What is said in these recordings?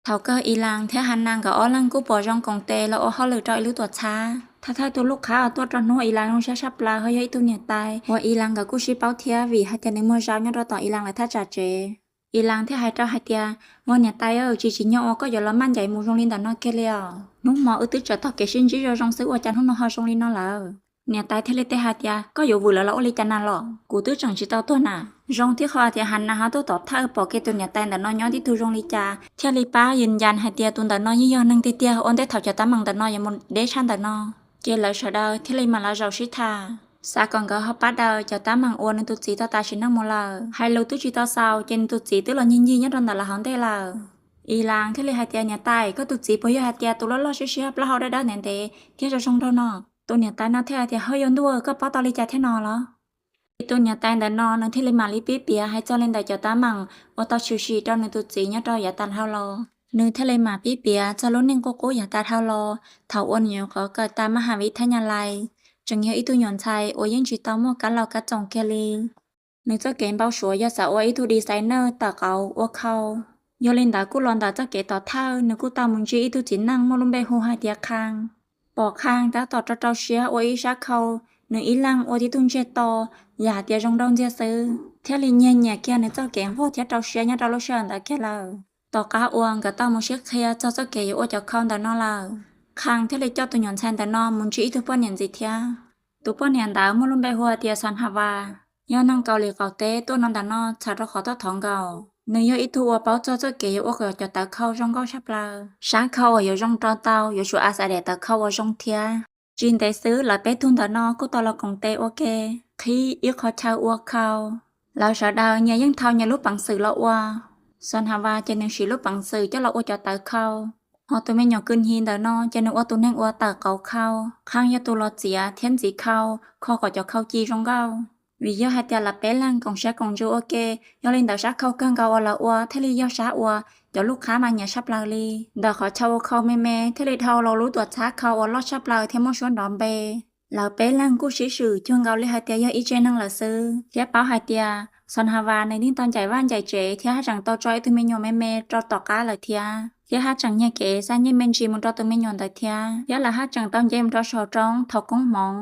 Thaum kawg Ilas thiab Hanas nkawd ob leeg kuj pom zoo koom tes los ua hauj lwm rau ib lub tuam txhab. Thawj thawj tus lub qhab uas tuaj rau hnub Ilas zoo siab tshaj plaws ho yog ib tug niam tais uas Ilas nkawd kuj sib paub thiab, vim hais tias nws muag zau nyob rau tom Ilas lawv thaj tsam tsev. Ilas thiaj hais rau hais tias, Ua niam tais, tsis tsim nyog uas koj yuav los maj ncaim mus zoo li ntawm no kiag li os. Hnub hmo wb twb tseem taug kev sib ntsib zoo zoo xwb, ua cas hnub no ho zoo li no lawm? Niam tais thiaj li teb hais tias, Koj yuav vwm lawv los ua li cas na los? Kuv twb tseem tsis tau tuag na. Zoo thiab qhov tias Hanas ho tuaj tom thawj pom kiag tus niam tais ntawm no nyob tib tug zoo li cas, thiaj li pab yws yas hais tias tus ntawm no yeej yog neeg tiag tiag, ua ntej thaum cov tab meeg ntawm no yuav mus deb tshaj ntawm no. Ces lawv sawv daws thiaj li mam los zaum sib tham, xav kom nkawd ho pab daws cov tab meeg uas nws tus txiv tau tas sim neej mus lawm. Hais lus twb tsis tau xaus ces nws tus txiv twb los ncig ncig nyob rau ntawm lawv hauv ntej lawm. Ilas thiaj li hais tias, Niam tais, koj tus txiv puas yog hais tias tus loj loj siab siab, plaub hau dawb dawb ntev ntev thiab zoo zoo nraug no? Tus niam tais no thiaj hais tias, Ho yog ntuj, koj paub tau li cas thiab no los? Ces tus niam tais ntawm no nws thiaj li mam li pib piav hais txog li ntawm cov tab meeg uas tau tshwm sim rau nws tus txiv nyob rau yav tas dhau los. Nws thiaj li mam pib piav txog lub neej qub qub yav tas dhau los, thaum uas nws nyuam qhuav kawm tas maj has viv thab nyas lais, tseem yog ib tug nyuam ntxhais uas yeej tsis tau muaj kab laus kab txoos kiag li. Nws txoj kev npau suav yog xav ua ib tug designer tawm qauv ua khau. Yog li ntawd kuj los ntawm txoj kev tom thawj nws kuj tau mus ntsib ib tug txiv neej muaj lub npe hu hais tias Khang. Pom Khang tab tom rau rau siab ua ib sab khau, nws ib leeg ua tib tug ntseg to, yam hais tias zoo nraug ntxiag xwb, thiaj li nyiag nyiam kiag nws txoj kev nquag thiab rau siab nyob rau lub sij hawm ntawd kiag lawm. Tom qab uas nkawd tau mus sib qhia txog txoj kev yuav ua cov khau ntawm no lawm, Khang thiaj li coj tus nyuam ntxhais ntawm no mus ntsib ib tug poj niam ntxiv thiab. Tus poj niam ntawd muaj lub npe hu hais tias Xos Has Vas, yog neeg Kaus Lim qaum teb tuaj no ntawm no txhawm rau qhov tuaj thov nkaus. Nws yog ib tug uas paub txog txoj kev yuav ua kom cov tawv khau zoo nkauj tshaj plaws. Sab khau uas yuav zoo rau tau yuav tsum a xav daim tawv khau uas zoo thiab. Tsis ntev xwb lawv peb tug ntawm no kuj tau los koom tes ua ke, qhib ib qho chaw ua khau. Lawv sawv daws nyias yeej thau nyias lub peev xwm los ua. Xos Has Vas ces nws siv lub peev xwm coj los ua cov tawv khau. Ho tus me nyuam kws hi ntawm no ces nws ua tus neeg uas tawm qauv khau. Khang yog tus los txiav thiab ntxiv khau, kho kom cov khau ci zoo nkauj. Vim yog hais tias lawv peb leeg koom siab koom ntsws ua ke, yog li ntawd sab khau kawg nkaus uas lawv ua thiaj li yog sab uas cov lub qhab mas nyiam tshaj plaws li. Ntawm qhov chaw ua khau me me thiaj li dhau los lub tuam txhab khau uas loj tshaj plaws thiab muaj suab nrov npe. Lawv peb leeg kuj sib swm cuag nkaus li hais tias yog ib tsev neeg lawm xwb, thiab paub hais tias Xos Has Vas nws yeej tau ncaim vaj ncaim tsev thiab haj tseem tau tso ib tug me nyuam me me rau tom qab lawm thiab, thiab haj tseem nyiag kev xa nyiaj me ntsis mus rau tus me nyuam ntawd thiab, thiab lawv haj tseem tau nce mus rau saum roob thov koob hmoov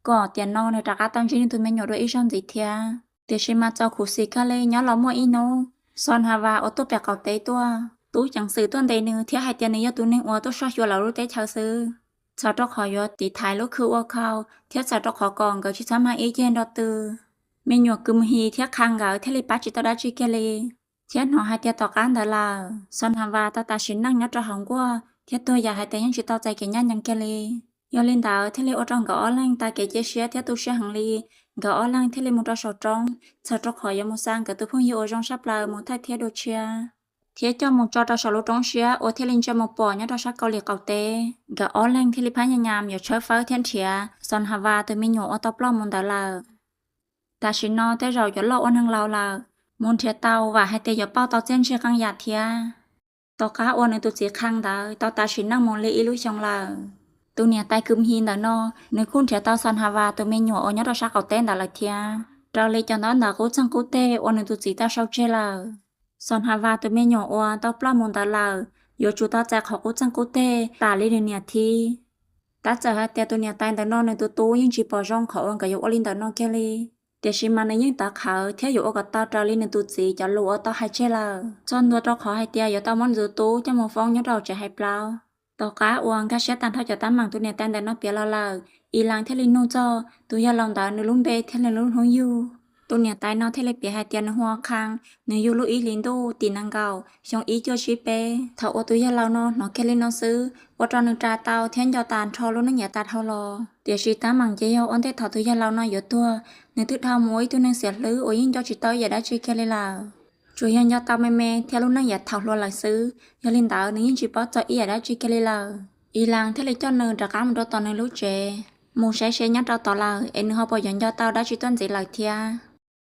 kom tiam no nws rov qab tau ntsib nws tus me nyuam dua ib zaug ntxiv thiab. Tiam sis mas txaus khuv xim kawg li, nyob los muaj ib hnub Xos Has Vas uas tuaj pem qaum teb tuaj, tub ceev xwm tuaj ntes nws thiab hais tias nws yog tus neeg uas tuaj soj xyuas lawv lub teb chaws xwb, txhawm rau qhov yuav tiv thaiv lub khw ua khau thiab txhawm rau qhov kom nkawd tsis txhob mag ib ceg nrog tw. Me nyuam kws hi thiab Khang nkawd thiaj li pab tsis tau dab tsi kiag li, thiab hnov hais tias tom qab ntawd lawm Xos Has Vas tau tas sim neej nyob rau hauv nkuaj thiab tuag yam hais tias yeej tsis tau txais kev ncaj ncees kiag li. Yog li ntawd thiaj li ua rau nkawd ob leeg tas kev cia siab thiab tu siab heev li. Nkawd ob leeg thiaj li mus rau saum roob, txhawm rau qhov yuav mus xa nkawd tus phooj ywg uas zoo tshaj plaws mus thaij thiab dua tshiab, thiab coj mus tso rau saum lub roob siab uas thiaj li ntsia mus pom nyob rau sab Kaus Lim qaum teb. Nkawd ob leeg thiaj li phab nyas nyas yuav tshawb fawb thiab nrhiav Xos Has Vas tus me nyuam uas tau ploj mus ntawd lawm. Tam sim no tej zaum yuav loj ua neeg laus lawm, mus nrhiav tau vam hais tias yuav pauj tau txiaj ntsig qee yam thiab. Tom qab uas nws tus txiv Khang ntawd tau tas sim neej mus li ib lub xyoo lawm, tus niam tais kws hi ntawm no, nws kuj nrhiav tau Xos Has Vas tus me nyuam uas nyob rau sab qaum teb ntawd lawm thiab. Raws li cov ntaub ntawv qub txeeg qub teg uas nws tus txiv tau sau tseg lawm, Xos Has Vas tus me nyuam uas tau ploj mus ntawd lawm yuav tsum tau txais qhov qub txeeg qub teg tas li nws niam thiab. Tab txawm hais tias tus niam tais ntawm no nws tus tub yeej tsis pom zoo qhov uas nkawd yuav ua li ntawm no kiag li, tiam sis mas nws yeej tawv qhawv thiab yuav ua kom tau raws li nws tus txiv cov lus uas tau hais tseg lawm, txog ntua rau qhov hais tias yuav tau muab nws tus tub coj mus foob nyob rau tsev hais plaub. Tom qab uas nkag siab tag nrho cov tab meeg tus niam tais ntawm no piav los lawm, Ilas thiaj li nug txog tus yawg laus ntawd nws lub npe thiab nws lub hnub yug. Tus niam tais no thiaj li piav hais tias nws hu ua Khang, nws yug lub ib hlis ntuj tim nees nkaum xyoo ib cuaj tsib peb. Thaum uas tus yawg laus no hnov kiag li no xwb, ua rau nws ras tau thiab nco tag nrho lub neej yav tas dhau los. Tiam sis tab meeg ces yog ua ntej thaum tus yawg laus no yuav tuag, nws twb dhau mus ua ib tug neeg xiam hlwb uas yeej nco tsis tau ib yam dab tsi kiag li lawm. Tsuas yog nco tau me me thiab lub neej yav thaum hluas lawm xwb, yog li ntawd nws yeej tsis paub txog ib yam dab tsi kiag li lawm. Ilas thiaj li coj nws rov qab mus rau tom nws lub tsev, mus saib seb nyob rau tod lawm es nws ho puas yuav nco tau dab tsi tuaj ntxiv lawm thiab.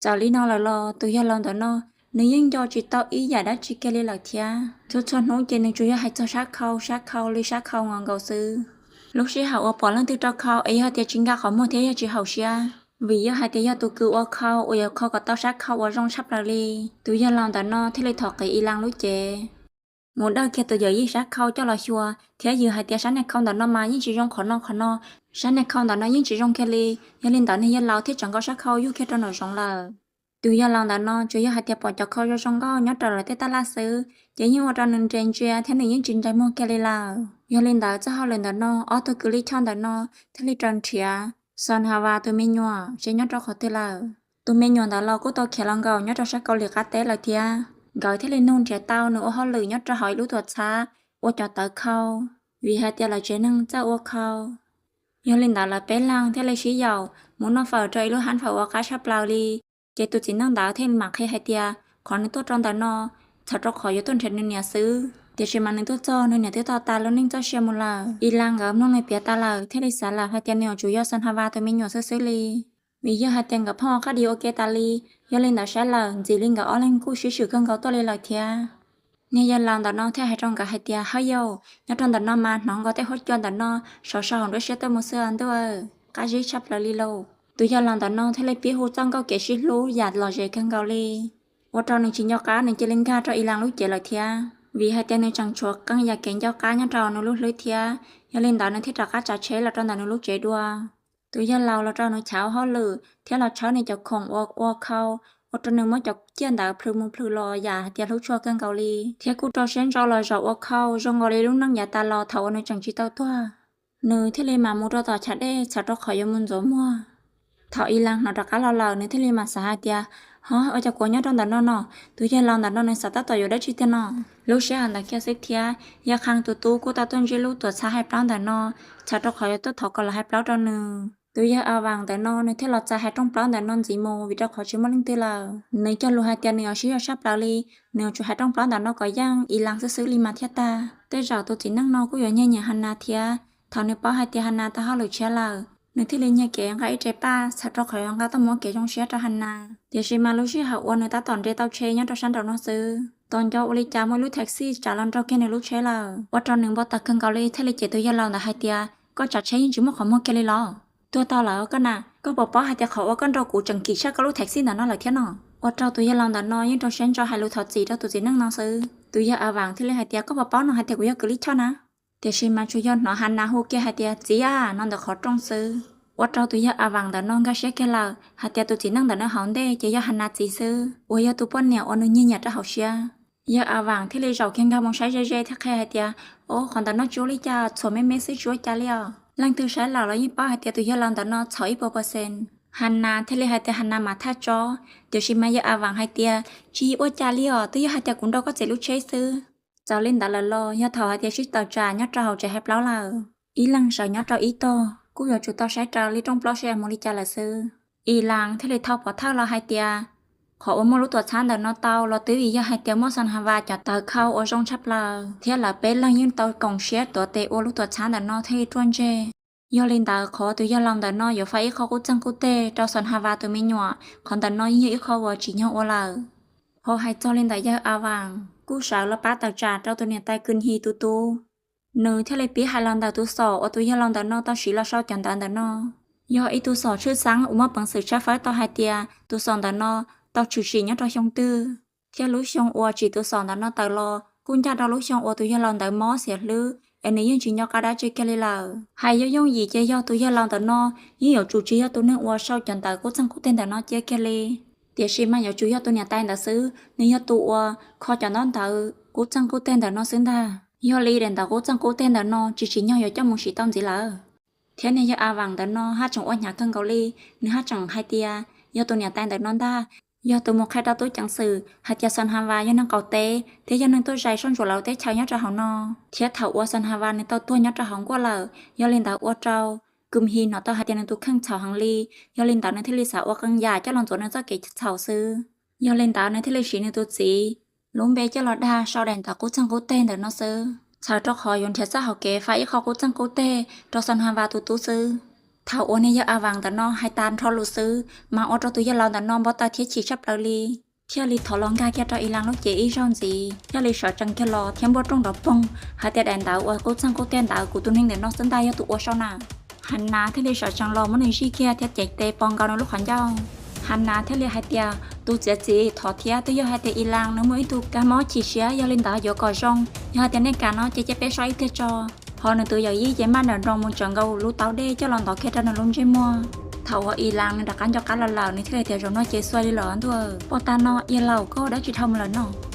Txawm li no lawm los tus yawg laus ntawm no, nws yeej nco tsis tau ib yam dab tsi kiag li lawm thiab. Txhua txhua hnub ces nws tsuas yog hais txog sab khau sab khau li sab khau nkaus nkaus xwb. Lub sij hawm uas pom leej twg rau khau es yog tias tsis nkag qhov muag thiab yog tsis haum siab, vim yog hais tias yog tus kws ua khau uas yuav kho kom tau sab khau uas zoo tshaj plaws li. Tus yawg laus ntawm no thiaj li thov qiv Ilas lub cev. mus dawj kiag tus yawm yij sab khau coj los xyuas thiab yws hais tias sab niag khau ntawm no mas yeej tsis zoo qhov no qhov no, sab niag khau ntawm no yeej tsis zoo kiag li. Yog li ntawd niag yawg laus thiaj tseem nkaus sab khau yug kiag rau nraum zoov lawm. Tus yawg laus ntawm no tsuas yog hais tias pom cov khau zoo zoo nkauj nyob raws lawv tej taj laj xwb, ces yeej ua rau nws nres ntsia thiab nws yeej tsis ntsais muag kiag li lawm. Yog li ntawd txoj hauj lwm ntawm no ob tug kws lij choj ntawm no thiaj li raws nrhiav Xos Has Vas tus me nyuam seb nyob rau qhov twg lawm. Tus me nyuam ntawd los kuj tau khiav los nkaum nyob rau sab Kaus Lim qab teb lawm thiab, nkawd thiaj li nug nrhiav tau nws ua hauj lwm nyob rau hauv ib lub tuam txhab ua cov tawv khau, vim hais tias lawv tsev neeg txawj ua khau. Yog li ntawd lawv peb leeg thiaj li sib yaum mus noj fawm rau ib lub hab fawm uas qab tshaj plaws li. Ces tus txiv neej ntawd thiaj mam qhia hais tias qhov nws tuaj rau ntawm no txhawm rau qhov yuav tuaj nrhiav nws niam xwb, tiam sis mas nws tuaj txog nws niam twb tau tas lub neej txoj sia mus lawm. Ilas nkawd mloog nws piav tas lawm thiaj li xav lawm hais tias nws yuav tsum yog Xos Has Vas tus me nyuam xwb xwb li, vim yog hais tias nkawd phooj ywg qab dis ua ke tas li. Yog li ntawd saib lawm ntxim li nkawd ob leeg kuj sib swm kawg nkaus tuaj li lawm thiab. Niag yawg laus ntawm no thiaj hais rau nkawd hais tias, Hawb yau, nyob rau ntawm no mas hnov nkaus tej huab cua ntawm no sov sov hauv nruab siab tuaj mus xwb os ntuj, qab zib tshaj plaws li lauj. Tus yawg laus ntawm no thiaj li pib hu txoj nkauj kev sib hlub yam lom zem kawg nkaus li, ua rau nws tsis nco qab nws cia li nkag rau Ilas lub cev lawm thiab, vim hais tias nws tseem tshuav qee yam kev nco qab nyob rau nws lub hlwb thiab. Yog li ntawd nws thiaj rov qab tsav tsheb los rau ntawm nws lub tsev dua. Tus yawg laus los rau nws chav ua hauj lwm thiab los tshawb nws cov khoom ua ua khau, ua rau nws muab cov ciaj ntawd plhws mus plhws los yam hais tias hlub tshua kawg nkaus li, thiab kuj rau siab ntso los zaum ua khau zoo nkaus li lub neej yav tas los thaum uas nws tseem tsis tau tuag. Nws thiaj li mam mus rau tom chav dej txhawm rau qhov yuav mus ntxuav muag. Thaum Ilas hnov rov qab los lawm nws thiaj li mam xav hais tias, Ho, ua cas kuv nyob rau ntawm no no? Tus yawg laus ntawm no nws xav tab tom yuav dab tsi tiag no? Lub sij hawm ntawd kiag xwb thiab, yawg Qhee tus tub kuj tau tuaj ntsib lub tuam txhab hais plaub ntawm no, txhawm rau qhov yuav tuaj thov kom lawv hais plaub rau nws. Tus yawg A Vas ntawm no nws thiaj los txais hais rooj plaub ntawm no ntxiv mus vim rau qhov tsis muaj leej twg lawm. Nws cog lus hais tias nws yuav sib zog tshaj plaws li, nws yuav tsum hais rooj plaub ntawm no kom yeej Ilas xwb xwb li mas thiaj tag. Tej zaum tus txiv neej no kuj yuav nyiag nyiam Hanas thiab. Thaum nws paub hais tias Hanas tau hauj lwm tshiab lawm, nws thiaj li nyiag kev nqa ib re paj txhawm rau qhov yuav nqa tuaj muab kev zoo siab rau Hanas. Tiam sis mas lub sij hawm uas nws tab tom nres tau tsheb nyob rau sab nraum no xwb, tos nco ua li cas muaj ib lub taxi tsav los nrog kiag nws lub tsheb lawm, ua rau nws npau taws kawg nkaus li thiaj li cem tus yawg laus ntawd hais tias, Koj tsav tsheb yeej tsis muaj qhov muag kiag li los? Tuag tau lawm koj na, koj puas paub hais tias qhov uas koj nrog kuv tseem kim tshaj koj lub taxi ntawm no lawm thiab no? Ua rau tus yawg laus ntawm no yeej rau siab ntso hais lus thov txim rau tus txiv neej no xwb. Tus yawg A Vas thiaj li hais tias, Koj puas paub no hais tias kuv yog kws lij choj na? Tiam sis mas tsuas yog hnov Hanas hu kiag hais tias, Txiv a, no ntawm qhov rooj xwb. Ua rau tus yawg A Vas ntawm no nkag siab kiag lawm hais tias tus txiv neej ntawm no hauv ntej ces yog Hanas txiv xwb uas yog tus poj niam uas nws nyiag nyiam rau hauv siab. Yawg A Vas thiaj li zaum kiag nkag mus saib ze ze thiab qhia hais tias, Ob, qhov ntawm no tsis ua li cas, txhuam me me xwb tsis ua cas li os. Leej twg saib lawm los yeej paub hais tias tus yawg laus ntawm no txhaum ib puas percent. Hanas thiaj li hais tias Hanas mas thaj tso, tiam sis mas yawg A Vas hais tias, Tsis ua cas li os, twb yog hais tias kuv nrog koj txiv lub tsheb xwb. Txawm li ntawd lawm los yog thaum hais tias sib tawm tsam nyob rau hauv tsev hais plaub lawm, ib leeg sawv nyob rau ib tog kuj yuav tsum tau saib raws li rooj plaub seb mus li cas lawm xwb. Ilas thiaj li thau pov thawj los hais tias, Qhov uas muaj lub tuam txhab ntawm no tau los twb vim yog hais tias muaj Xos Has Vas cov tawv khau uas zoo tshaj plaws thiab lawv peb leeg yeej tau koom siab tuav tes ua lub tuam txhab ntawm no thiaj li ruaj ntseg. Yog li ntawd qhov tus yawg laus ntawm no yuav faib ib qho qub txeeg qub teg rau Xos Has Vas tus me nyuam, qhov ntawm no yeej yog ib qho uas tsim nyog ua lawm. Ho hais txog li ntawm yawg A Vas kuj sawv los pab tawm tsam rau tus niam tais Kws His tus tub. Nws thiaj li pib hais los ntawm tus xom uas tus yawg laus ntawm no tau siv los sau cov ntawv ntawm no. Yog ib tus xom tshwj xeeb uas muaj peev xwm tshawb fawb tau hais tias tus xom ntawm no tau tshwm sim nyob rau xyoo twg, thiab lub xyoo uas tsim tus xom ntawm no tawm los kuj ncaj rau lub xyoo uas tus yawg laus ntawd mob xiam hlwb es nws yeej tsis nco qab dab tsi kiag li lawm. Hais yooj yooj yim ces yog tus yawg laus ntawm no yeej yuav tsum tsis yog tus neeg uas sau cov ntawv qub txeeg qub teg ntawm no cia kiag li, tiam sis mas yuav tsum yog tus niam tais ntawd xwb, nws yog tus uas kho cov ntaub ntawv qub txeeg qub teg ntawm no xwb ntag. Yog li daim ntawv qub txeeg qub teg ntawm no tsis tsim nyog yuav coj mus siv tau ntxiv lawm. Thiab niag yawg A Vas ntawm no haj tseem ua hnyav kawg nkaus li, nws haj tseem hais tias yog tus niam tais ntawm no ntag, yog tus mus qhia rau tub ceev xwm hais tias Xos Has Vas yog neeg qaum teb thiab yog neeg tuaj zais soj ntsuam lawv teb chaws nyob rau hauv no, thiab thaum uas Xos Has Vas nws tau tuag nyob rau hauv nkuaj lawm, yog li ntawd ua rau Kws His hnov tau hais tias nws tus kheej txhaum heev li, yog li ntawd nws thiaj li xav ua qee yam coj los ntxuav nws txoj kev txhaum xwb. Yog li ntawd nws thiaj li siv nws tus txiv lub npe coj los dag sau daim ntawv qub txeeg qub teg ntawm no xwb, txhawm rau qhov yuav nrhiav txoj hauv kev faib ib qho qub txeeg qub teg rau Xos Has Vas tus tub xwb. Thaum uas niag yawg A Vas ntawm no hais tas nrho lus xwb, mas ua rau tus yawg laus ntawm no npau taws thiab chim tshaj plaws li, thiaj li thov los nkag kiag rau Ilas lub cev ib zaug ntxiv, thiaj li sawv tsees kiag los thiab npuaj rooj nrov poog hais tias daim ntawv uas qub txeeg qub teg ntawd kuv tus neeg ntawm no xwb ntag yog tus ua sau na. Hanas thiaj li sawv tsees los muab nws zij kiag thiab cev tes pov nkaus nws lub qhov ncauj. Hanas thiaj li hais tias, Tus txiav txim thov thiab twb yog hais tias Ilas nws muaj ib tug kab mob chim siab, yog li ntawd yuav kom zoo, yog hais tias nej kam no ces cia peb so ib tiag tso. Ho nws tus yawm yij ces maj nrawm nroos mus tsawv nkaus lub taub dej coj los ntov kiag rau nws lub ntsej muag. Thaum uas Ilas nws rov qab nco qab los lawm, nws thiaj li tias, Zaum no ces xuav li los ntuj, poj tag no Ilas, koj ua dab tsi dhau mus lawm no?